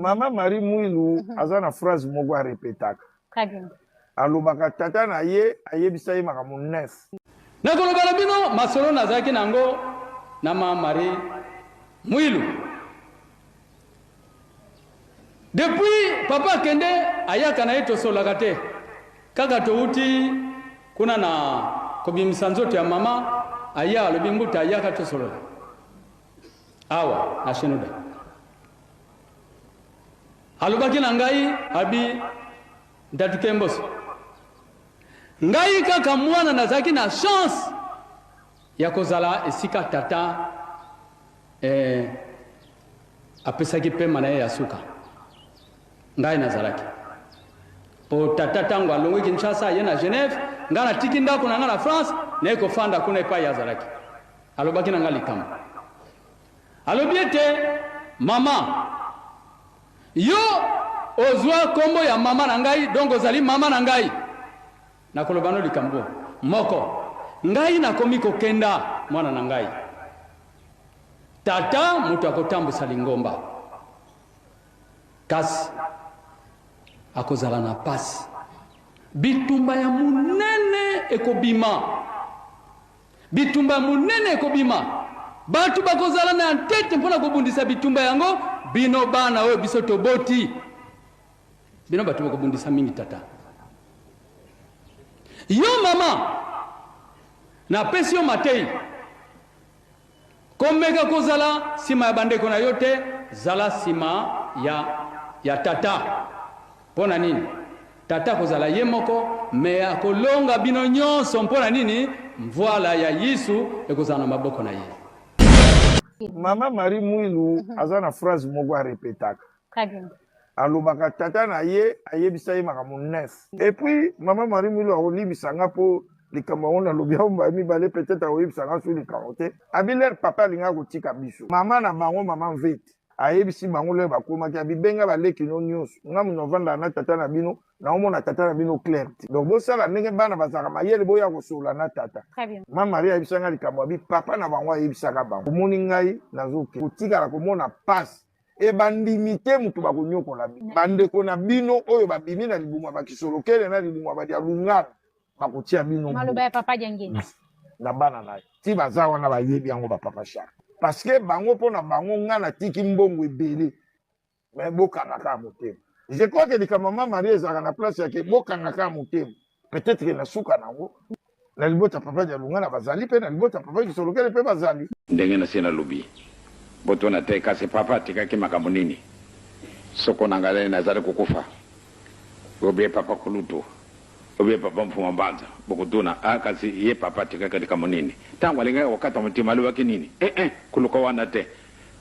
Mama Marie Mwilu aza na phrase moko arepetaka. Très bien. Alobaka tata na ye ayebisa ye makambo 9. Nakoloba na bino masolo nazalaki na yango na ma Marie Mwilu. Depuis papa akende ayaka na ye tosololaka te. Kaka towuti kuna na kobimisa nzoto ya mama aya alobi mbuta ayaka tosolola. Awa na Shenuda. Alobaki na ngai abi Ntatu Kemboso. Ngai kaka mwana nazalaki na chance ya kozala esika tata eh, apesaki pema na ye ya suka. Ngai nazalaki po tata ntango alongwi Kinshasa aye na Genève, ngai natiki ndako na ngai na France naye kofanda kuna epai azalaki. Alobaki na ngai likambo, alobi ete mama yo ozwa kombo ya mama na ngai, donc ozali mama na ngai. Nakoloba no likambo moko, ngai nakomi kokenda mwana na ngai, tata moto akotambusa lingomba, kasi akozala na pasi, bitumba ya monene ekobima. Bitumba ya monene ekobima. Bato bakozala na ntete mpo na kobundisa bitumba yango. Bino bana oyo biso toboti, bino bato bokobundisa mingi tata. Yo mama, napesi yo mateyi. Komeka kozala nsima ya bandeko na yo te, zala nsima ya, ya tata. Mpo na nini? Tata akozala ye moko, me akolonga bino nyonso. Mpo na nini? Mvwala ya Yesu ekozala na maboko na ye. Mama Marie Mwilu aza na phrase moko arepetaka. Très bien. Alobaka tata na ye ayebisa ye makambo 9. Et puis mama Marie Mwilu akolibisa nga mpo likambo yango nalobi yango mbala mibale, peut-être akoyebisa nga so likambo te. Abi lere papa alingaka kotika biso. Mama na bango, mama Mvete, ayebisi bango lere bakomaki, abi benga baleki no nyonso, nga moto navandaka na tata na bino, naomona tata na bino clair te, donc bosala ndenge bana bazalaka mayele, boya kosolola na tata. Ma Marie ayebisa nga likambo, abi papa na bango ayebisaka bango, omoni ngai nazoke kotikala komona pasi e bandimi te moto bakonyokola bino, bandeko na bino oyo babimi na libumu ya bakisolokele na libumu ya badialungana bakotia bino maloba ya papa Diangenda na bana na ye ti baza wana bayebi yango ba papa Charles, parce que bango mpo na bango nga natiki mbongo ebele, mais bokanga kaka motema. Je crois que likambo mama Marie ezalaka na place yake bokanga kaka motema, peut-être que na suka nango na libota papa Dialungana bazali mpe na libota papa Kisolokele mpe bazali. Ndenge nasi nalobi, botuna te, kasi papa atikaki makambo nini? Soko na ngai nazali kokufa, obie papa kulutu, obie papa Mfuma Mbanza, bokotuna, ah, kasi ye papa atikaki likambo nini? Tango alingaki kokata motima alobaki nini? Eh, eh, koluka wana te.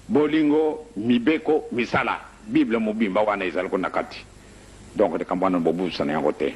Bolingo, mibeko, misala, Bible mobimba wana ezali kuna na kati. Donc likambo wana bobusana yango te.